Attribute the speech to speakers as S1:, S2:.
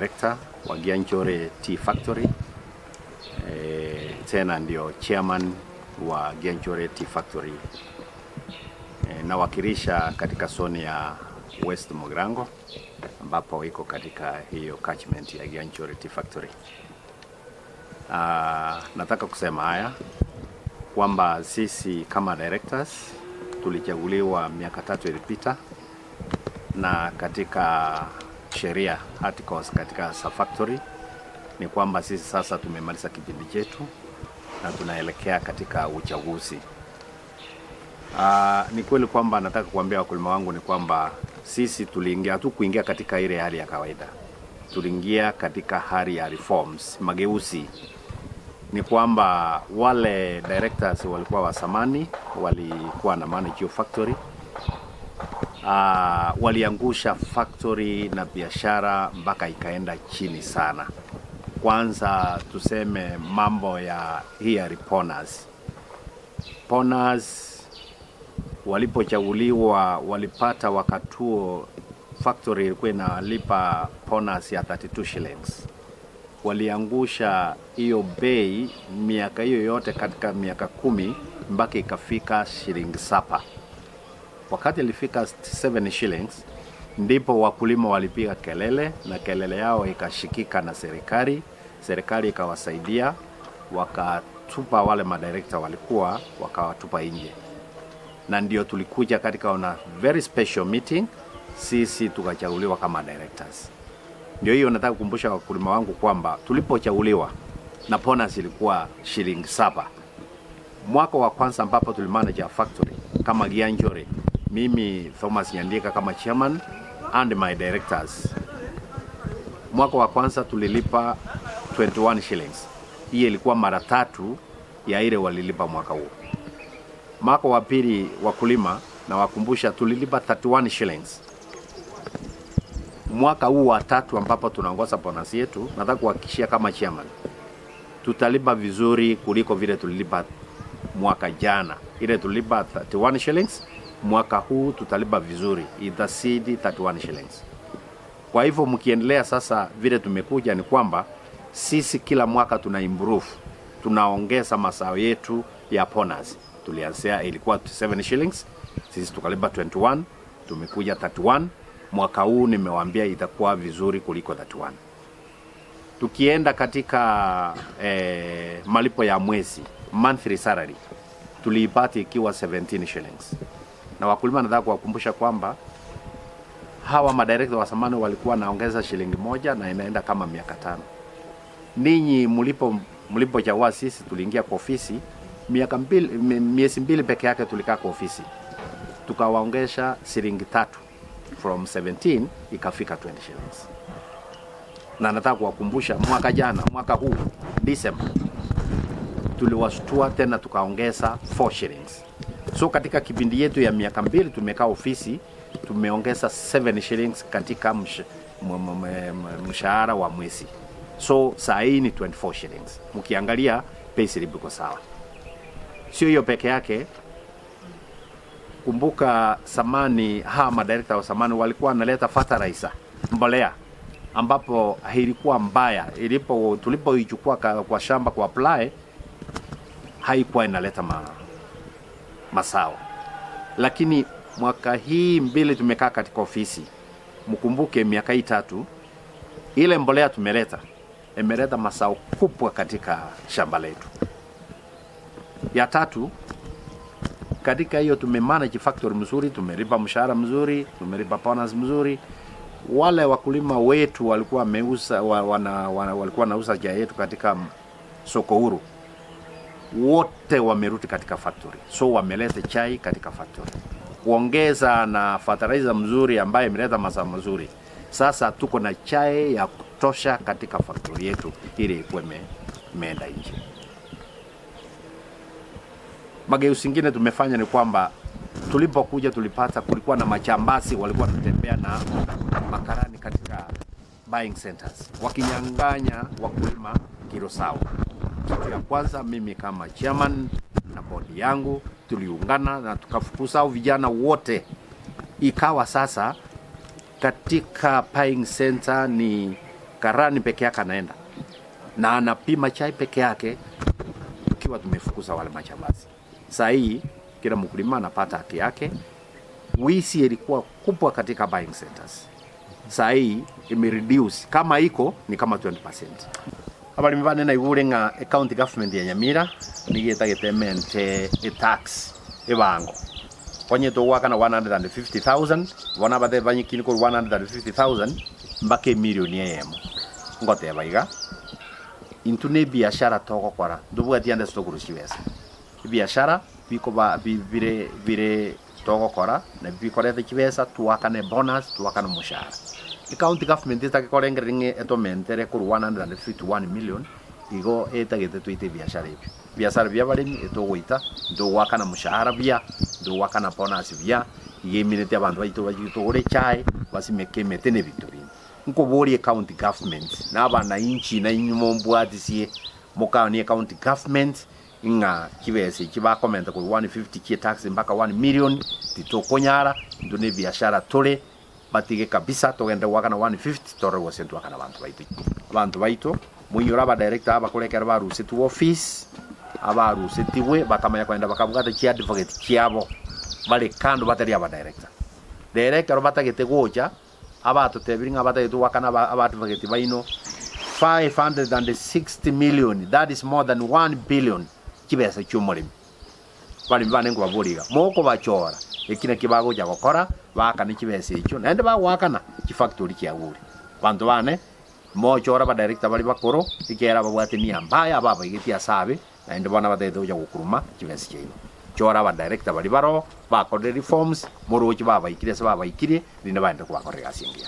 S1: director wa Gianchore Tea Factory. Tena ndio chairman wa Gianchore Tea Factory. Nawakilisha katika zone ya West Mugirango ambapo iko katika hiyo catchment ya Gianchore Tea Factory. Nataka kusema haya kwamba sisi kama directors tulichaguliwa miaka 3 iliyopita, na katika sheria articles katika sa factory ni kwamba sisi sasa tumemaliza kipindi chetu na tunaelekea katika uchaguzi. Ni kweli kwamba nataka kuambia wakulima wangu ni kwamba sisi tuliingia tu kuingia katika ile hali ya kawaida. Tuliingia katika hali ya reforms, mageuzi. Ni kwamba wale directors walikuwa wa zamani, walikuwa na manage hiyo factory. Waliangusha factory na biashara mpaka ikaenda chini sana. Kwanza tuseme mambo ya hii ya bonus. Bonus walipochaguliwa walipata wakati huo factory ilikuwa inalipa bonus ya 32 shillings. Waliangusha hiyo bei miaka hiyo yote katika miaka 10 mpaka ikafika shilingi 7. Wakati ilifika 7 shillings ndipo wakulima walipiga kelele na kelele yao ikashikika na serikali. Serikali ikawasaidia, wakatupa wale madirekta walikuwa, wakawatupa nje. Na ndio tulikuja katika on a very special meeting, sisi tukachaguliwa kama directors. Ndio hiyo nataka kukumbusha wakulima wangu kwamba tulipochaguliwa na bonus ilikuwa shilingi 7. Mwaka wa kwanza ambapo tulimanage factory kama Gianchore, mimi Thomas Nyandieka kama chairman and my directors, mwaka wa kwanza tulilipa 21 shillings. Hii ilikuwa mara 3 ya ile walilipa mwaka huo. Mwaka wa pili wakulima na wakumbusha tulilipa 31 shillings. Mwaka huu wa 3 ambapo tunaongoza bonus yetu, nataka kuhakikishia kama chairman tutalipa vizuri kuliko vile tulilipa mwaka jana. Ile tulilipa 31 shillings, mwaka huu tutalipa vizuri, itazidi 31 shillings. Kwa hivyo mkiendelea sasa vile tumekuja ni kwamba sisi kila mwaka tuna improve, tunaongeza mazao yetu ya bonus. Tulianzia ilikuwa 7 shillings, sisi tukalipa 21, tumekuja 31. Mwaka huu nimewaambia itakuwa vizuri kuliko 31. Tukienda katika malipo ya mwezi, monthly salary, tuliipata ikiwa 17 shillings. Na wakulima nataka kuwakumbusha kwamba hawa madirekta wa zamani walikuwa wanaongeza shilingi 1 na inaenda kama miaka 5. Ninyi mlipochagua sisi tuliingia kwa ofisi miaka mbili, miezi 2 peke yake tulikaa kwa ofisi. Tukawaongeza shilingi 3 from 17 ikafika 20 shillings. Na nataka kuwakumbusha mwaka jana, mwaka huu December tuliwashtua tena tukaongeza 4 shillings. So katika kipindi yetu ya miaka 2 tumekaa ofisi tumeongeza 7 shillings katika mshahara wa mwezi. So saa hii ni 24 shillings. Mkiangalia pay slip iko sawa. Sio hiyo peke yake. Kumbuka zamani hawa madirekta wa zamani walikuwa wanaleta fertilizer, mbolea, ambapo ilikuwa mbaya. Tulipoichukua kwa shamba kwa apply, haikuwa inaleta mazao. Lakini mwaka hii 2 tumekaa katika ofisi, mkumbuke miaka hii 3 ile mbolea tumeleta imeleta mazao kubwa katika shamba letu. Ya 3, katika hiyo tumemanage factory mzuri, tumelipa mshahara mzuri, tumelipa bonus mzuri. Wale wakulima wetu walikuwa wameuza, wa, wana, wana, walikuwa wanauza chai yetu katika soko huru, wote wamerudi katika factory. So wameleta chai katika factory, kuongeza na fertilizer mzuri ambaye imeleta mazao mazuri. Sasa tuko na chai ya kutosha katika factory yetu ili ikuwe imeenda nje. Mageuzi ingine tumefanya ni kwamba tulipokuja tulipata kulikuwa na majambazi walikuwa wanatembea na makarani katika buying centers wakinyang'anya wakulima kilo sawa. Kitu ya kwanza mimi kama chairman na bodi yangu tuliungana na tukafukuza hao vijana wote. Ikawa sasa katika buying center ni Karani peke yake anaenda na anapima chai peke yake, tukiwa tumefukuza wale majambazi. Saa hii kila mkulima anapata haki yake. Wizi ilikuwa kubwa katika buying centers, saa hii imereduce, kama iko ni kama 20%. Abalimi bane naigure ng'a county government ya Nyamira nigetagete mente e tax ebango konye togwakana 150,000 bona bathe banyikini kuri 150,000 mpaka emilioni eyemo. Ngoteba iga intu ne biashara togokora ndobwati ande toguru chibesa biashara bikoba bire bire togokora na bikorete chibesa tuwakane bonus tuwakane mushahara. County government itagikorengere ng'e etomentere kuri 151 million igo etagete twite biashara ebio biashara bia barimi etogoita ntogwakana mushahara bia ntogwakana bonus bia igemirete abandu baito bagitogore chai basimeke emete na ebinto binde. Nkoborie county government na abananchi na inyuma mbwatisie mokani county government ng'a kibese kibakomenta kuri 150 kie tax mpaka 1 million titokonyara ndo ne biashara tore batige kabisa togende wakana 150 tore gose twakana abantu baitu. Abantu baitu muinyora aba director abakorekera barusetiwe office abarusetiwe bakamanya kwenda bakabwata chi advocate chiabo bale kando batari aba director director batagete gocha abatotebiri nga batagete wakana aba advocate baino 560 million, that is more than 1 billion kibesa ky'omurimi. Balimi bane ngo baburiga moko bachora ekina kibago ja gokora bakana kibesa ekyo naende bagwakana kifactory kyagure bantu bane mochora ba director bali bakoro ikera babwate nia mbaya baba igetia sabe naende bona batete oja gukuruma kibesa kyaino chora ba director bali baro bakore reforms morochi baba ikire se baba ikire rinde baende kubakorera singia.